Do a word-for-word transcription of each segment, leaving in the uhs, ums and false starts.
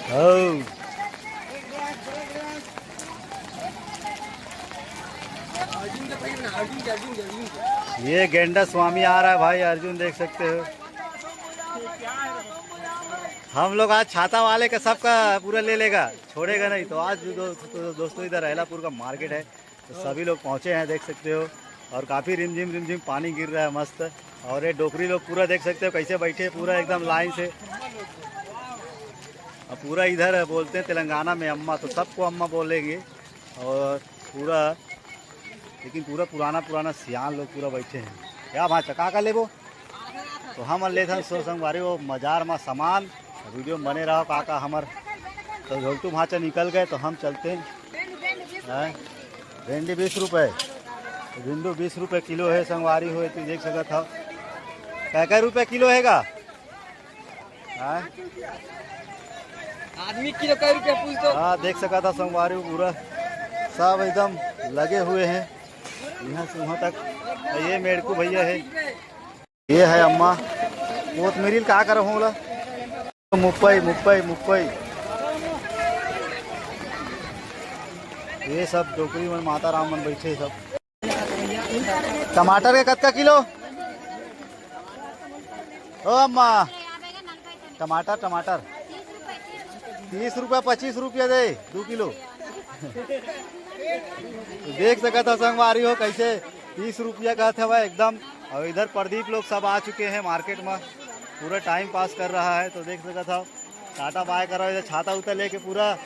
हौ। ये गेंडा स्वामी आ रहा है भाई अर्जुन, देख सकते हो। हम लोग आज छाता वाले का सबका पूरा ले लेगा, छोड़ेगा नहीं। तो आज दो, दो, दोस्तों, इधर अहलापुर का मार्केट है, तो सभी लोग पहुँचे हैं, देख सकते हो। और काफ़ी रिमझिम रिमझिम पानी गिर रहा है मस्त। और ये डोकरी लोग पूरा देख सकते हो कैसे बैठे हैं, पूरा एकदम लाइन से। अब पूरा इधर बोलते हैं तेलंगाना में अम्मा, तो सबको अम्मा बोलेंगे। और पूरा, लेकिन पूरा पुराना पुराना सियान लोग पूरा बैठे हैं। क्या भांचा, का का लेबो? तो हम लेथन सो संगवारी हो मजार मा सामान। वीडियो में बने रहो। का का हमर तो झोलटू भांचा निकल गए, तो हम चलते हैं। हैं? भिंडी बीस रुपये, भिंडू बीस रुपये किलो है संगवारी हो, तू देख सकत हो। कै कै रुपये किलो हैगा? हैं? आदमी किलो कै रुपया पूछ दो। हाँ, देख सकत हो संगवारी हो, पूरा सब एकदम लगे हुए हैं यहाँ से वहाँ तक। ये मेड़कू भैया है, ये है अम्मा। कोतमीरी का करहूँ ला? मुप्पई, मुप्पई, मुप्पई। ये सब डोकरी मन, माता राम मन बैठे सब। टमाटर के कतका किलो? ओ अम्मा, टमाटर, टमाटर। तीस रुपया, पच्चीस रुपया दे, दो किलो। तो देख सकत हो संगवारी हो, कैसे तीस रुपया कहत हवय एकदम। और इधर प्रदीप लोग सब आ चुके हैं मार्केट में, पूरा टाइम पास कर रहा है। तो देख सकत हो, टाटा बाय करो, इधर छाता उता लेके पूरा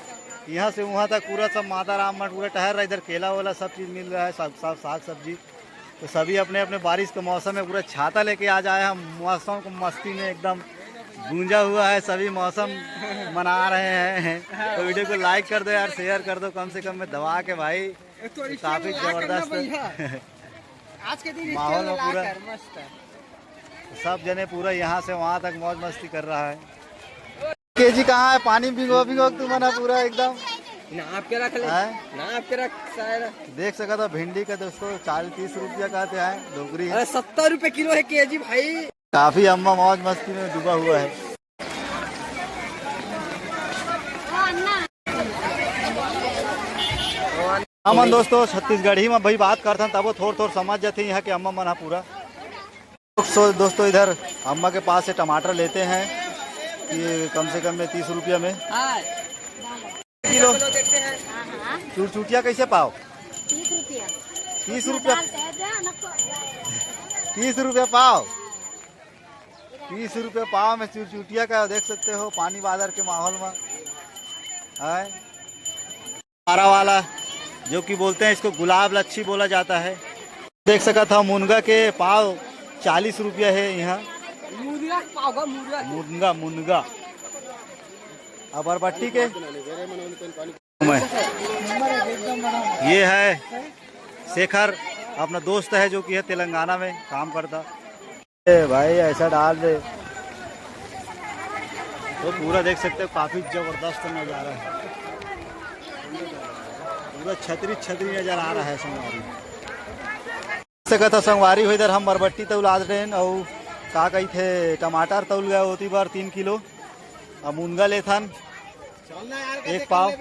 यहाँ से वहाँ तक पूरा सब माता राम मठ पूरा टहर रहा है। इधर केला वेला सब चीज़ मिल रहा है, सब, सब साग सब्जी। तो सभी अपने अपने बारिश के मौसम में पूरा छाता लेके आज आए हैं, मौसम को मस्ती में एकदम गूंजा हुआ है, सभी मौसम मना रहे हैं। तो वीडियो को लाइक कर दो यार, शेयर कर दो कम से कम में दबा के भाई। एक तो तो काफी रिक्शा में लाकर ना जबरदस्त भैया। आज के दिन माहौल रिक्शा में में पूरा लाकर मस्त है। सब जने पूरा यहाँ से वहाँ तक मौज मस्ती कर रहा है। केजी कहाँ है? पानी भिगो भिगो के तू मना पूरा एकदम। ना आपके रख ले। हैं? ना आपके रख सारा। देख सकत हो भिंडी का दोस्तों, चालीस तीस रुपया कहते हैं डोकरी। अरे सत्तर रुपये किलो है केजी भाई। काफी अम्मा मौज मस्ती में डूबा हुआ है। हमन दोस्तों छत्तीसगढ़ी में भाई बात करथन तबो थोड़ थोड़ समझ जाते यहाँ के अम्मा मन ह पूरा। सो दोस्तों, इधर अम्मा के पास से टमाटर लेते हैं कि कम से कम में तीस रुपया में। हाँ। किलो। हाँ, हाँ। चुरचुटिया कैसे पाव? तीस रुपया। तीस रुपया। तीस रुपया पाव। तीस रुपया पाव में चुरचुटिया का देख सकते हो, पानी बाजार के माहौल में है। हरा वाला, जो कि बोलते हैं इसको गुलाब लच्छी बोला जाता है। देख सकत हो मुनगा के पाव चालीस रुपया है यहाँ। मुनगा के पाव का मुनगा। मुनगा, मुनगा। अब बरबट्टी के ये है शेखर, अपना दोस्त है जो कि है तेलंगाना में काम करता। ए भाई, ऐसा डाल दे। तो पूरा देख सकते हो, काफी जबरदस्त नजारा है, पूरा छतरी छतरी नजर आ रहा है संगवारी। सकत हो संगवारी हो, इधर हम बरबट्टी तौलात रहेन अउ का कहिथे, टमाटर तौल गए होती बार तीन किलो। अब मुनगा लेथन एक पाव।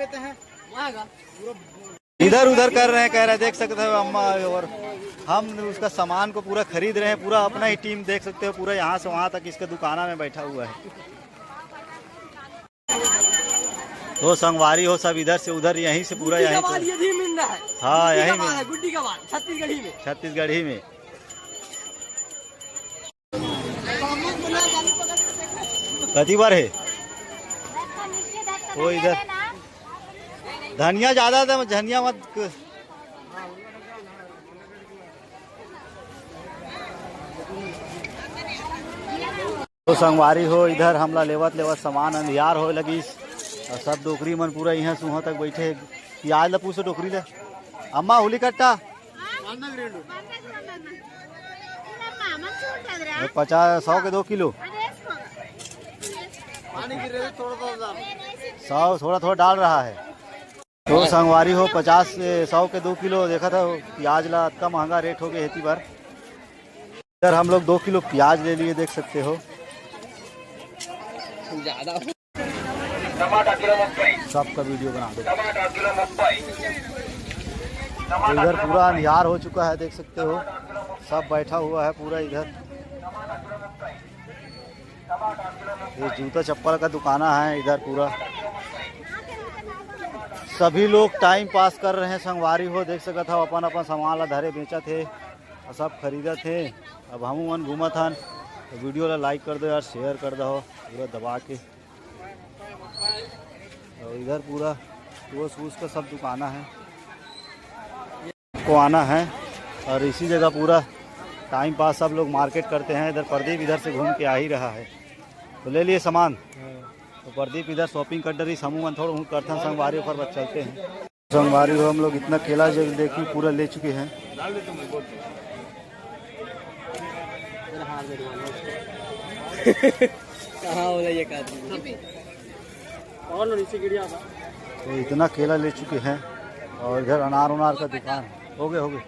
इधर उधर कर रहे हैं, कह रहे हैं, देख सकते हो अम्मा और हम उसका सामान को पूरा खरीद रहे हैं, पूरा अपना ही टीम देख सकते हो, पूरा यहाँ से वहाँ तक इसके दुकाना में बैठा हुआ है। तो संगवारी हो सब इधर से उधर, यहीं से पूरा गुड्डी यहीं का बाल से। ये भी मिल रहा है। हाँ, गुड्डी यहीं का बाल में। है, गुड्डी का बाल छत्तीसगढ़ी में। छत्तीसगढ़ी में। कति बार है? वो इधर धनिया ज्यादा था, धनिया मत। तो संगवारी हो, इधर हमला लेवत लेवत सामान अंधियार होए लगिस, और सब डोकरी मन पूरा इहाँ सुहा तक बैठे। प्याज ला पूछो डोकरी ले, अम्मा होली कट्टा। पचास, सौ के दो किलो। सौ थोड़ा थोड़ा डाल रहा है। तो संगवारी हो, पचास से सौ के दो किलो देखा था प्याज ला, अतका महंगा रेट हो गया हेती बार। इधर हम लोग दो किलो प्याज ले लिए, देख सकते हो। ज्यादा। सबका वीडियो बना दो। तो इधर पूरा अंधियार हो चुका है, देख सकते हो, सब बैठा हुआ है पूरा इधर। ये जूता चप्पल का दुकाना है इधर पूरा। सभी लोग टाइम पास कर रहे हैं संगवारी हो, देख सकत हो अपन अपन सामान ला धरे बेचत हे और सब खरीदत हे। अब हमू मन घूमत हन, तो वीडियो ला लाइक कर दो यार, शेयर कर दो पूरा दबा के। और इधर पूरा टूस वूस का सब दुकाना है, को आना है। और इसी जगह पूरा टाइम पास सब लोग मार्केट करते हैं। इधर प्रदीप इधर से घूम के आ ही रहा है, तो ले लिए सामान। तो प्रदीप इधर शॉपिंग कर डरी, समूह मन थोड़ा बहुत करथन संगवारी, ओकर बाद चलते हैं। संगवारी हो, हम लोग इतना केला जो देखी पूरा ले चुके हैं। कहाँ हो रही है काफी? और नीचे गिर जाता। तो इतना केला ले चुके हैं और इधर अनार उनार का दुकान हो गए हो गए।